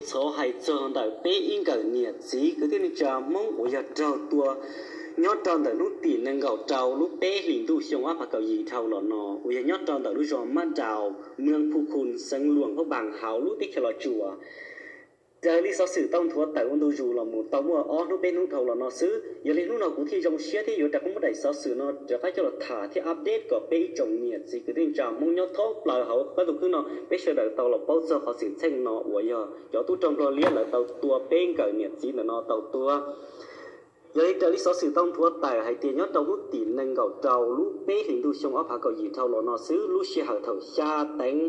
Txhob hais txog ntawm peb ib nkawm niam txiv kwv tij neej tsa Hmoob uas yog raug tua nyob rau ntawm hnub tim nees nkaum rau lub peb hlis ntuj xyoo ob phav kaum yim dhau los no, uas yog nyob rau ntawm lub zos Mab Daus, mwm Phu Khun, xeev Luam Phab Npaas hauv lub teb chaws Los Tsuas. Raws li xov xwm tau nthuav tawm ua ntu zus los mus tau muaj ob hnub peb hnub dhau los no xwb, yog li hnub no kuv thiaj zoo siab thiab yuav rov qab muab daim xov xwm no rov qab coj los tham thiab update kom peb ib tsoom niam txiv kwv tij neej tsa Hmoob nyob thoob plaws hauv qab ntuj khwb no peb sawv daws tau los paub txog qhov xwm txheej no uas yog cov tub rog Nplog liab lawv tau tua peb nkawm niam txiv ntawm no tau tuag. Yog li raws li xov xwm tau nthuav tawm hais tias nyob rau hnub tim nees nkaum rau lub peb hlis ntuj xyoo ob phav kaum yim dhau los no xwb, lub sij hawm thaum xya teev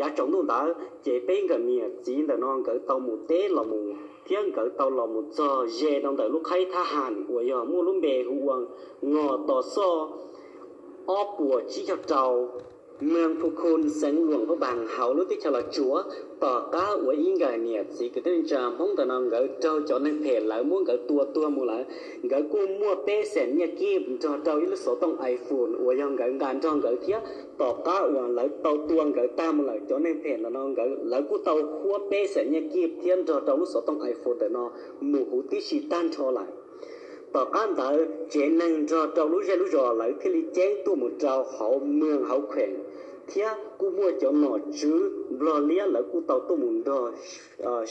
yav tsaus ntuj ntawd ces peb nkawm niam txiv ntawm no nkawd tau mus teb los mus thiab nkawd tau los mus txog ze rau ntawm lub qhaib thab ham uas yog muaj lub npe hu ua Ngos Tos Xoj ob puas tsib caug rau, mwm Phu Khun, xeev Luam Phab Npaas hauv lub teb chaws Los Tsuas, tom qab uas ib nkawm niam txiv kwv tij neej tsa Hmoob ntawm no nkawd raug cov neeg phem lawv muab nkawd tua tuag mus lawm. Nkawd kuj muaj peb xees nyiaj kib nrog rau ib lub xov tooj iPhone uas yog nkawd nqa nrog nkawd thiab. Tom qab uas lawv tau tua nkawd tag mus lawm, cov neeg phem ntawm no nkawd lawv kuj tau huab peb xees nyiaj kib thiab nrog rau lub xov tooj iPhone ntawm no mus huv tib si tag nrho lawm. Tom qab ntawd tsev neeg nrog rau lub zej lub zos lawv thiaj li ceeb tuaj mus rau hauv mwm hauv kheem, thiab kuj muaj cov nom tswv Nplog liab lawv kuj tau tuaj mus nrog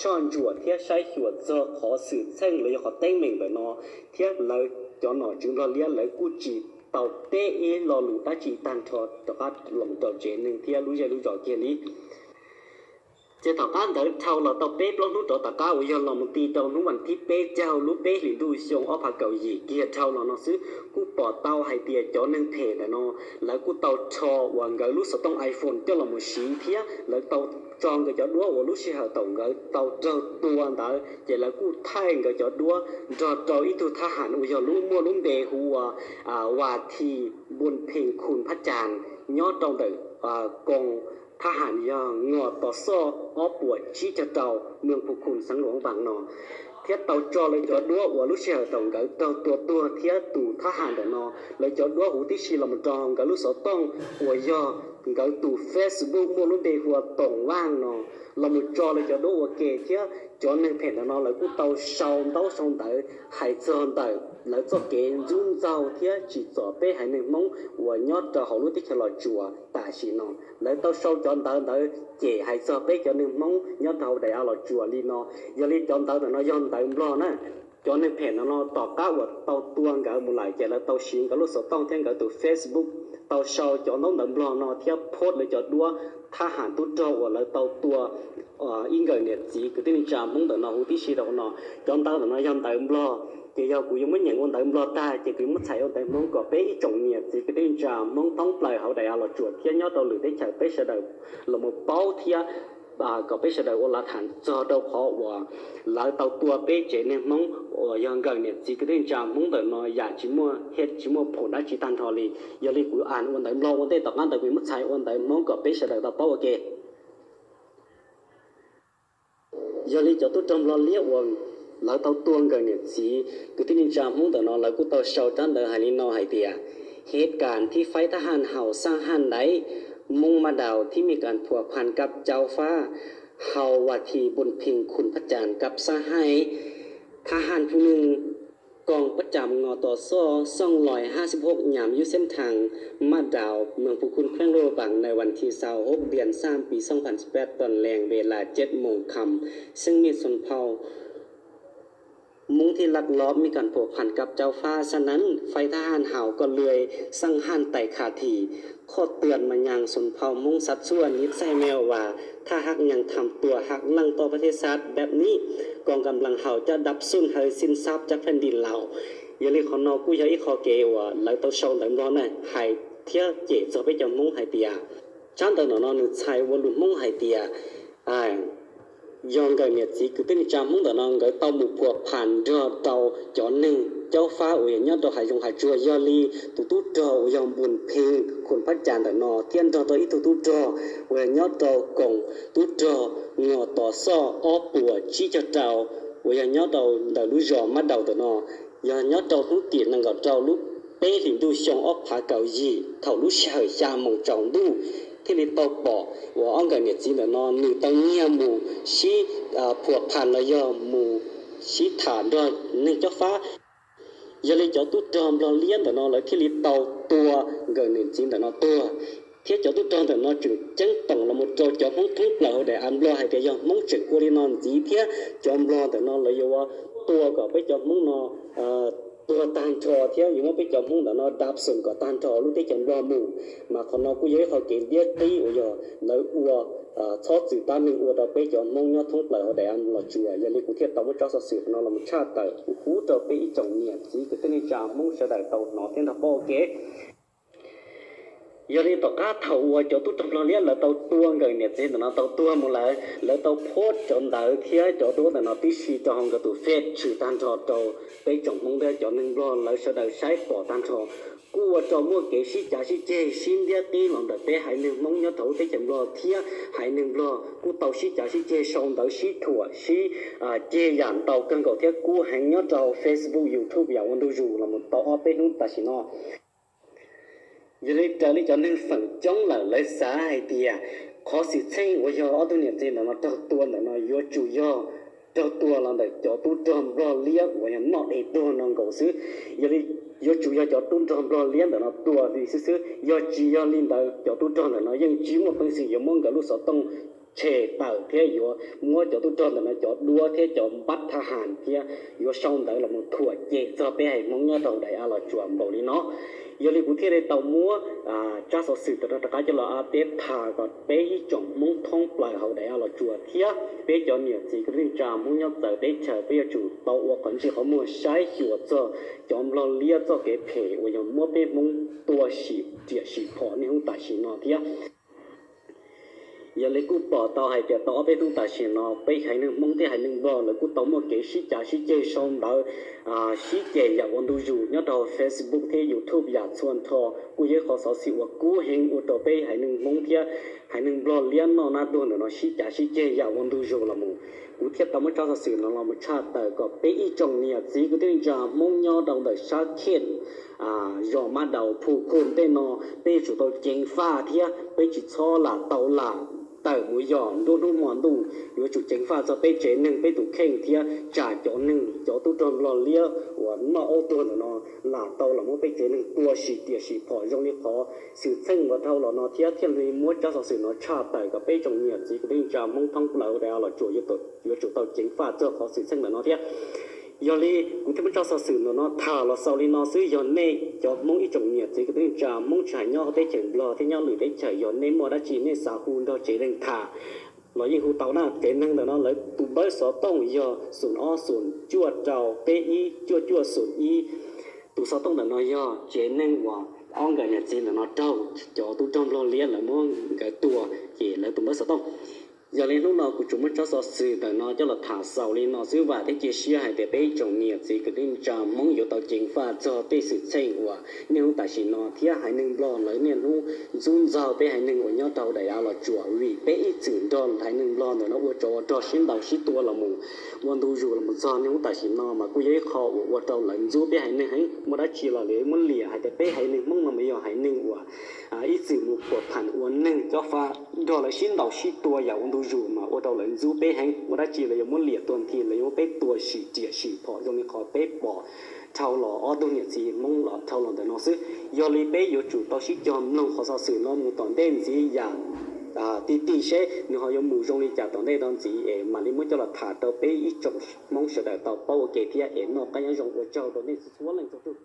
soj ntsuam thiab saib xyuas txog qhov xwm txheej los yog qhov teeb meem ntawm no, thiab lawv cov nom tswv Nplog liab lawv kuj tsis tau teb ib lo lus dab tsi tag nrho rov qab los rau tsev neeg thiab lub zej lub zos kiag li. Ces tom qab ntawd dhau los tau peb plaub hnub rov tom qab uas yog los mus ti rau hnub vas thib peb caug lub peb hlis ntuj xyoo ob phav kaum yim kiag dhau los no xwb, kuj pom tau hais tias cov neeg phem ntawm no lawv kuj tau rho uas nkawd lub xov tooj iPhone coj los mus siv thiab lawv tau tso nkawd cov duab uas lub sij hawm thaum nkawd tau raug tua ntawd ces lawv kuj thaij nkawd cov duab nrog rau ib tug thab ham uas yog lub muaj lub npe hu ua Vas This Npus Phees Khun Phab Cas nyob rau ntawm koos thab ham yog Ngos Tos Xoj ob puas tsib caug rau, mwm Phu Khun, xeev Luam Phab Npaas no, thiab tau tso lawv cov duab uas lub sij hawm thaum nkawd raug tua tuag thiab tus thab ham ntawm no lawv cov duab huv tib si los mus rau nkawd lub xov tooj uas yog nkawd tus Facebook muaj lub npe hu ua Toom Vaj no los mus tso lawv cov duab ua ke thiab cov neeg phem ntawm no lawv kuj tau sau ntaub sau ntawv hais txog ntawm lawv txoj kev ntxub ntxaug thiab tsim txom peb haiv neeg Hmoob uas nyob rau hauv lub teb chaws Los Tsuas tam sim no. Lawv tau sau cov ntawv ntawd cem hais txog peb cov neeg Hmoob nyob rau hauv daim av Los Tsuas li no. Yog li cov ntawv ntawm no yog ntawv Nplog na. Cov neeg phem ntawm no tom qab uas tau tua nkawd mus lawm ces lawv tau siv nkawd lub xov tooj thiab nkawd tus Facebook tau sau cov ntaub ntawv Nplog no thiab post lawv cov duab thab ham tub rog uas lawv tau tua ib nkawm niam txiv kwv tij neej tsa Hmoob ntawm no huv tib si rau no. Cov ntawv ntawm no yog ntawv Nplog, ces yog kuv yuav muab nyeem ua ntawv Nplog tag ces kuv yuav muab txhais ua ntawv Hmoob kom peb ib tsoom niam txiv kwv tij neej tsa Hmoob thoob plaws hauv daim av Los Tsuas thiab nyob rau lwm teb chaws peb sawv daws los mus paub thiab kom peb sawv daws ua lav tham txog rau qhov uas lawv tau tua peb tsev neeg Hmoob uas yog nkawm niam txiv kwv tij neej tsa Hmoob ntawm no yam tsis muaj hej tsis muaj phom dab tsi tag nrho li. Yog li kuv a ua ntawv Nplog ua ntej, tom qab ntawd kuv yuav muab txhais ua ntawv Hmoob kom peb sawv daws tau paub ua ke. Yog li cov tub rog Nplog liab uas lawv tau tua nkawm niam txiv kwv tij neej tsa Hmoob ntawm no lawv kuj tau sau rab ntawv hais li no hais tias, Hej kas thib faib thab ham haus xab ham daiv Hmoob Mab Daus thib mej kas phuam phas kab cau fab haus Vas This Npus Phees Khun Phab Cas kab xab haib thab ham phu nws koos pab cas Ngos Tos Xoj xooj lois hab xib hauv nyam yub xeeb thaas Mab Daus, mwm Phu Khun, kheeb Luam Phab Npaas, nais vas this xaus hauv dias xab pis xooj phas peb tuam lees ve las ceb moos kham, xeeb mej xoom phau Hmoob thib laj lob mej kas phuam phas kab cau fab xab nab faib thab ham haus koj lua xab ham tais khas thim. Khoj twag mas nyas xoom phau Hmoob xav txuaj nib xaij meo vas thaj hab nyas tham tuam hab leej toj pab thib xab dab nib koos kam las haus caj dab xuj hawv xij xab cab pheej di laus. Yog li qhov no kuj yog ib qho kev uas lawv tau sau ntawv Nplog na hais thiab cem txog peb cov Hmoob hais tias, tsab ntawv no no nws txhais ua lus Hmoob hais tias yog nkawm niam txiv kwv tij neej tsa Hmoob ntawm no nkawd tau mus phuam phas nrog rau cov neeg caub fab uas yog nyob rau hav zoov hav tsuag, yog li tus tub rog uas yog Npus Phees Khun Phab Cas ntawm no thiab nrog rau ib tug tub rog uas yog nyob rau koom tub rog Ngos Tos Xoj ob puas tsib caug rau uas yog nyob rau ntawm lub zos Mab Daus ntawm no, yog nyob rau hnub tim nees nkaum rau lub peb hlis ntuj xyoo ob phav kaum yim thaum lub sij hawm xya moos tsaus ntuj, thiaj li tau pom uas ob nkawm niam txiv ntawm no nws tau nyiag mus sib phuam phas los yog mus sib tham nrog neeg cob fab. Yog li cov tub rog nplog liab ntawm no lawv thiaj li tau tua nkawm niam txiv ntawm no tuag, thiab cov tub rog ntawm no tseem ceeb toom los mus rau cov Hmoob thoob plaws hauv daim av nplog hais tias yog Hmoob tseem ua li no ntxiv thiab cov nplog ntawm no lawv yuav tua kom peb cov Hmoob no tuag tag nrho thiab yuav muab peb cov Hmoob ntawm no dab xoom kom tag nrho lub teb chaws nplog mus. Mas qhov no kuj yog ib qhov kev liab qib uas yog lawv ua txhob txwm tab meeg ua rau peb cov Hmoob nyob thoob plaws hauv daim av los tsuas. Yog li kuv thiaj tau muab tsab xov xwm no los tshaj tawm kuv hu rau peb ib tsoom niam txiv kwv tij neej tsa Hmoob sawv daws tau hnov thiab nrog paub ua ke. Yog li tom qab thaum uas cov tub rog nplog liab lawv tau tua nkawm niam txiv ntawm no tau tuag mus lawm, lawv tau phuab cov ntawv thiab cov duab ntawm no tib si rau hauv nkawd tus fej tshwm tag nrho rau peb tsoom Hmoob thiab cov neeg nplog lawv sawv daws saib pom tag nrho, kuj ua rau muaj kev sib cav sib ceg sib ntiab qib los ntawm peb haiv neeg Hmoob nyob rau hauv teb chaws nplog thiab haiv neeg nplog kuj tau sib cav sib ceg sau ntawv sib thuam sib ceg yam ntau kawg nkaus thiab kub heev nyob rau Facebook, YouTube yam ua ntu zus los mus tau ob peb hnub tam sim no. Yog li raws li cov neeg feem coob lawm lawv xav hais tias qhov xwm txheej uas yog ob tug niam txiv ntawm no raug tua ntawm no yuav tsum yog raug tua los ntawm cov tub rog nplog liab uas yog noj dej tuag no nkaus xwb. Yog li yuav tsum yog cov tub rog nplog liab ntawm no tua li xwb xwb. Yog tsis yog li ntawd cov tub rog ntawm no yeej tsis muaj peev xwm yuav muab nkawd lub xov tooj tshem tawm thiab yuav muab cov tub rog ntawm no cov duab thiab cov npab thab has thiab yuav sau ntawv los mus thuam ceg txog peb haiv Hmoob nyob rau hauv daim av los tsuas npaum li no. Yog li kuv thiaj li tau muab tsab xov xwm ntawm no rov qab coj los teb tham kom peb ib tsoom Hmoob thoob plaws hauv daim av los tsuas thiab peb cov niam txiv kwv tij neej tsa Hmoob nyob txawv teb chaws peb yuav tsum tau ua qhov ntse qhov muag saib xyuas txog cov nplog liab txoj kev phem uas yog muab peb Hmoob tua sim riam sim phom niaj hnub tam sim no thiab. Yog li kuj pom tau hais tias tau ob peb hnub tam sim no peb haiv neeg Hmoob thiab haiv neeg nplog lawv kuj tau muaj kev sib cav sib ceg sau ntawv sib ceg yam ua ntu zus nyob rau Facebook thiab YouTube yam txhua nrho. Kuj yog ib qhov xov xwm uas kub heev ua rau peb haiv neeg Hmoob thiab haiv neeg nplog liab noj nab tuag ntawm no sib cav sib ceg yam ua ntu zus los mus. Kuv thiaj tau muab tsab xov xwm no los mus tshaj tawm kom peb ib tsoom niam txiv kwv tij neej tsa Hmoob nyob rau ntawm sab khej zos Mab Daus Phu Khu tej no peb yuav tsum tau ceev faj thiab peb tsis txhob lam tau lam tawm mus yos nruab hnub hmo ntuj. Yuav tsum ceev faj txog peb tsev neeg peb tus kheej thiab tsam cov neeg cov tub rog nplog liab uas noj aub tuag ntawm no lam tau los muab peb tsev neeg tua sim riam sim phom zoo li qhov xwm txheej uas dhau los no thiab thiaj li muab tsab xov xwm no tshaj tawm kom peb tsoom niam txiv kwv tij neej tsa Hmoob thoob plaws hauv daim av los tsuas yuav tsum tau ceev faj txog qhov xwm txheej ntawm no thiab. Yog li kuv thiaj muab tsab xov xwm ntawm no tham los xaus li no xwb. Yog nej cov Hmoob ib tsoom niam txiv kwv tij neej tsa Hmoob tsis hais nyob hauv teb chaws nplog thiab nyob lwm teb chaws, yog nej muaj dab tsi nej xav hu nrog tsev neeg tham los yeej hu tau na. Tsev neeg ntawm no lawv tus npawb xov tooj yog xoom ob xoom cuaj rau peb ib cuaj cuaj xoom ib. Tus xov tooj ntawm no yog tsev neeg uas ob nkawm niam txiv ntawm no raug cov tub rog nplog liab lawv muab nkawd tua, ces lawv tus npawb xov tooj. Yog li hnub no kuv tsuas muab tsab xov xwm ntawm no coj los tham xaus li no xwb. Vam thiab cia siab hais tias peb ib tsoom niam txiv kwv tij neej tsa Hmoob yuav tau ceev faj txog tej xwm txheej uas niaj hnub tam sim no thiab haiv neeg nplog lawv niaj hnub ntxub ntxaug peb haiv neeg uas nyob rau daim av los tsuas vim peb ib txwm nrog haiv neeg nplog ntawm no ua tsov ua rog sib ntaus sib tua los mus ua ntu zus los mus txog niaj hnub tam sim no mas kuj yog ib qho uas ua rau lawv ntxub peb haiv neeg heev. Muaj dab tsi los lawv muab liam hais tias peb haiv neeg Hmoob no mas yog haiv neeg uas ib txwm mus phuam pham ua neeg cob fab nrog lawv sib ntaus sib tua yam ua ntu zus mas ua rau lawv ntxub peb heev. Muaj dab tsi lawv yuav muab liam tua nthi, lawv yuav muab peb tua sim riam sim phom zoo li qhov peb pom dhau los ob tug niam txiv Hmoob los dhau los ntawm no xwb. Yog li peb yuav tsum tau sib cog mloog qhov xov xwm no mus tom ntej ntxiv yam ti ti seb nws ho yuav mus zoo li cas tom ntej no ntxiv es mam li muab coj los tham rau peb ib tsoom Hmoob sawv daws tau paub ua ke thiab es noj qab nyob zoo. Ua tsaug rau nej txhua leej txhua tus.